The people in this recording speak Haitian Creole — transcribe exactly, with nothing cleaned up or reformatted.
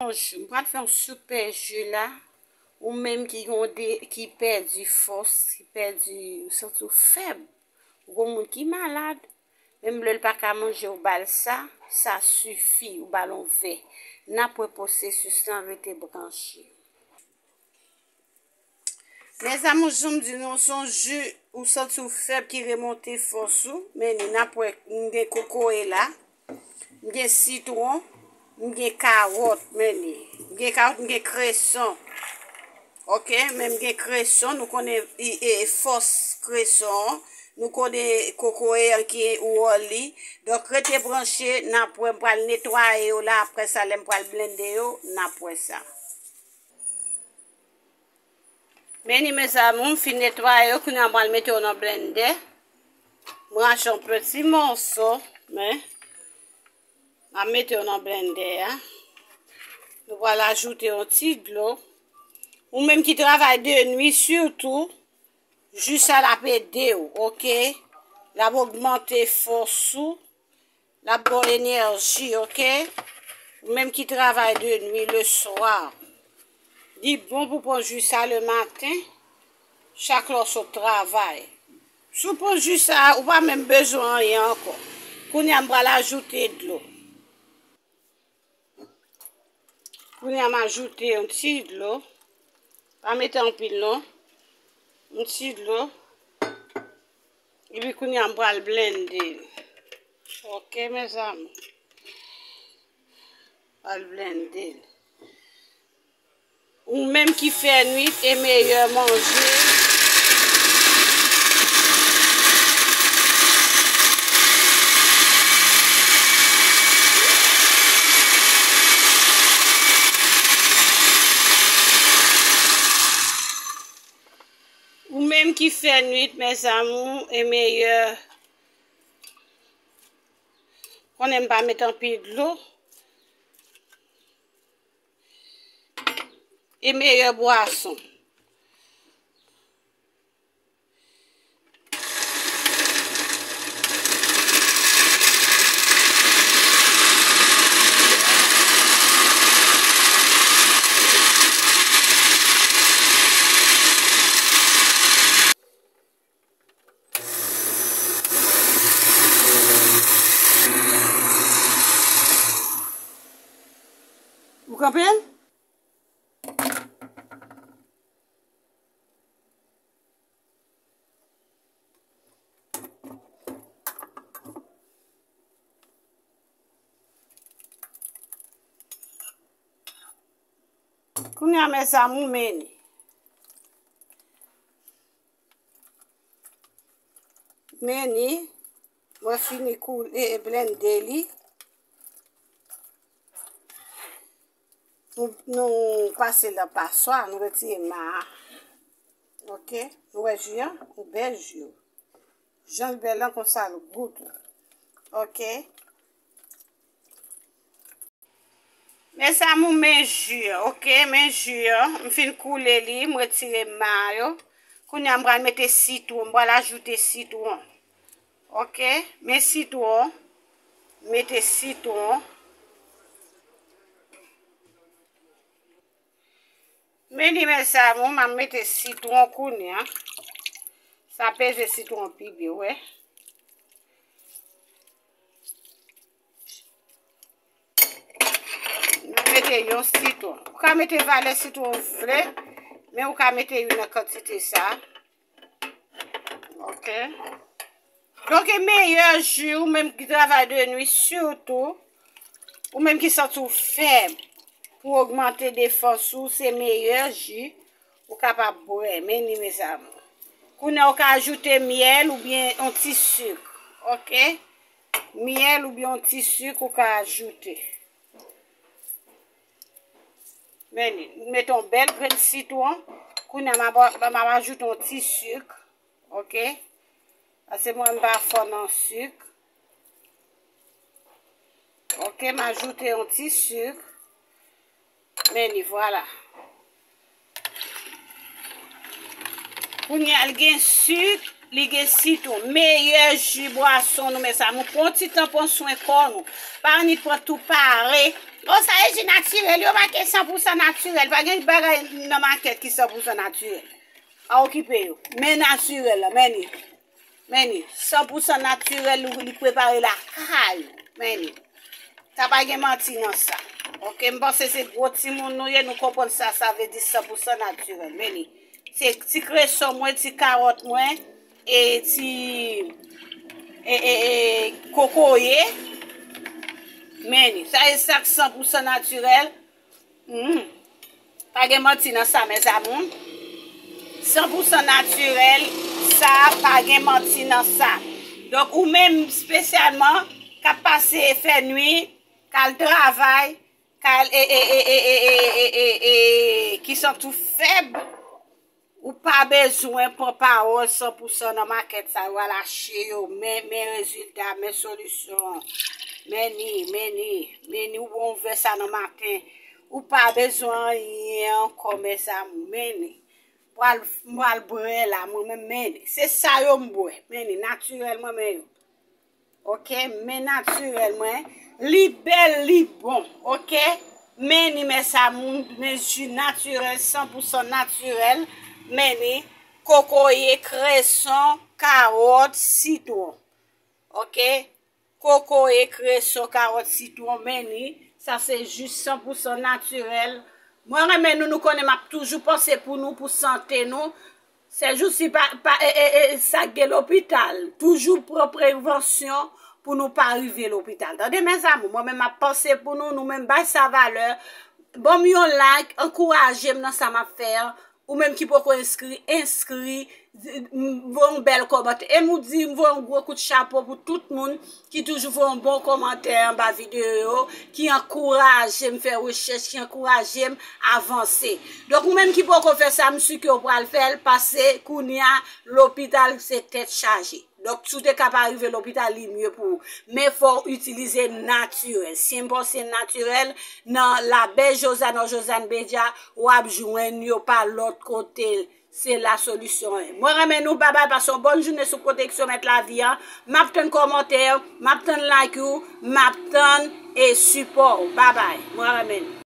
Bonjou, m pral fè yon sipè ji la. Ou menm ki gen de, ki pèdi fòs, ki pèdi, ou santi w fèb, ou gon moun ki malad, menm lè l pa ka manje, ou ba l sa, sa sifi, ou ba l yon vè. N ap wè pwosesis lan, rete branche. Mezanmi, jan m di nou, se yon ji ou santi w fèb ki remonte fòs ou. Men li, n ap wè, m gen kokoye la, m gen sitwon, m gen kawòt, men li. M gen kawòt, m gen kreson. Oke, men m gen kreson, nou konnen e, e, fòs kreson an. Nou konnen kokoye an ki wòl li. Donk, rete branche, n ap wè, m pral netwaye yo la, apre sa, lè m pral blende yo, n ap wè sa. Men li, mezanmi, m fin netwaye yo, kounye a m pral mete yo nan blendè. M rache yon peti mòso, men m ap mete yo nan blendè a. Nou pral ajoute yon ti dlo. Ou menm ki travay de nwi, sitou, ji sa l ap ede w, oke? L ap ogmante fòs ou. L ap ba w enèji, oke? Ou menm ki travay de nwi, le swa. Li bon pou pran ji sa le maten, chak lè w sot travay. Si w pran ji sa, ou pa menm bezwen anyen ankò. Kounye a, m pral ajoute dlo. Kounye a, m ajoute yon ti dlo. Pa mete anpil, non. Yon ti dlo. Epi kounye a, m pral blende l. Oke, mezanmi. Pral blende l. Ou menm ki fè nwit e meyè manje. Ou menm ki fè nwit, mes amours, e meyè. Konnen m pa met anpil dlo. E meyè bwason. Ou kanpe l? Kounye a, mes amours, men li. Men li, mwen fini koule, blende li. Nou, nou pase nan paswa, nou retire ma a. Oke, nou wè ji an, ou bèl ji. Jan l bèl lan, konsa l gou tou. Oke. Mes amours, men ji an, oke, men ji an. M fin koule li, m retire ma yo. Kounye a, m pral mete sitwon, m pral ajoute sitwon. Oke, men sitwon, mete sitwon. Men li, mes amours, m ap mete sitwon kounye a. Sa peze sitwon pi byen, wè. Nou mete yon sitwon. Ou ka mete valè sitwon ou vle, men ou ka mete youn nan kantite sa. Oke. Donk, e meyè ji, ou menm ki travay de nwi, sitou, ou menm ki santi w fèb, pou ogmante defans ou, se meyè ji ou kapab bwè. Men li, mes amours. Kounye a, ou ka ajoute myèl oubyen yon ti sik. Oke? Myèl oubyen yon ti sik ou ka ajoute. Men li, m mete yon bèl grenn sitwon. Kounye a, m ap, m ap ajoute yon ti sik. Oke? Paske mwen, m pa fò nan sik. Oke, m ajoute yon ti sik. Men li, vwala. Kounye a, l gen sik, Li gen sitwon, meyè ji bwason nou, mezanmi. Pran ti tan pran swen kò nou. Pa annik pran tou pare. O, sa e ji natirèl, yo make san pou san natirèl. Pa gen bagay nan makèt ki san pou san natirèl. Pa okipe yo. Men natirèl la, men li. Men li. San pou san natirèl, li, li prepare lakay ou. Men li. Sa pa gen manti nan sa. Oke, m panse se gwo timoun nou ye, nou konprann sa, sa vle di san pou san natirèl. Men li. Se ti kreson mwen, ti kawòt mwen, e ti, e, e, e, kokoye. Men li. Sa e sak san pou san natirèl. Hmm. Pa gen manti nan sa, mes amours. San pou san natirèl, sa pa gen manti nan sa. Donk, ou menm espesyalman k ap pase fè nwi, k al travay, k al, e, e, e, e, e, e, e, e, ki santi w fèb, ou pa bezwen pran pawòl san pou san nan makèt sa yo, al achte yo, men, men rezilta, men solisyon, men ni, men ni, men ni, ou bon ouvè sa nan maten, ou pa bezwen anyen ankò, mes amours, men ni. Pral, m pral bwè la, mwen menm, men ni. Se sa yo m bwè, men ni, natirèl mwen, men yo. Oke, men natirèl mwen. Li bèl, li bon, oke? Men ni, mes amours, men ji natirèl, san pou san natirèl. Men ni, kokoye, kreson, kawòt, sitwon. Oke? Kokoye, kreson, kawòt, sitwon, men ni. Sa se ji san pou san natirèl. Mwen renmen nou, nou konnen m ap toujou panse pou nou, pou sante nou. Sèjousi pa, pa, e, e, e, sa k gen lopital. Toujou pran prevansyon pou nou pa rive lopital. Tande, mes amours, mwen menm m ap panse pou nou, nou menm bay sa valè. Ban m yon like, ankouraje m nan sa m ap fè an. Ou menm ki poko enskri, enskri. M voye yon bèl kòmantè. E m ou di, m voye yon gwo kout chapo pou tout moun ki toujou voye yon bon kòmantè anba videyo yo, ki ankouraje m fè rechèch, ki ankouraje m avanse. Donk, ou menm ki poko fè sa, m si ke w pral fè l, paske kounye a, lopital se tèt chaje. Donk, si w te ka pa rive lopital, li mye pou ou. Men fò w itilize natirèl. Senpòsen natirèl nan Labèl Jozàn ou Jozàn Media, w ap jwenn yo pa lòt kote. Se la solisyon an. Mwen renmen nou, babay, pase yon bòn jounen sou pwoteksyon Mèt Lavi an. M ap tann kòmantè, m ap tann like ou, m ap tann e sipò ou. Babay, mwen renmen nou.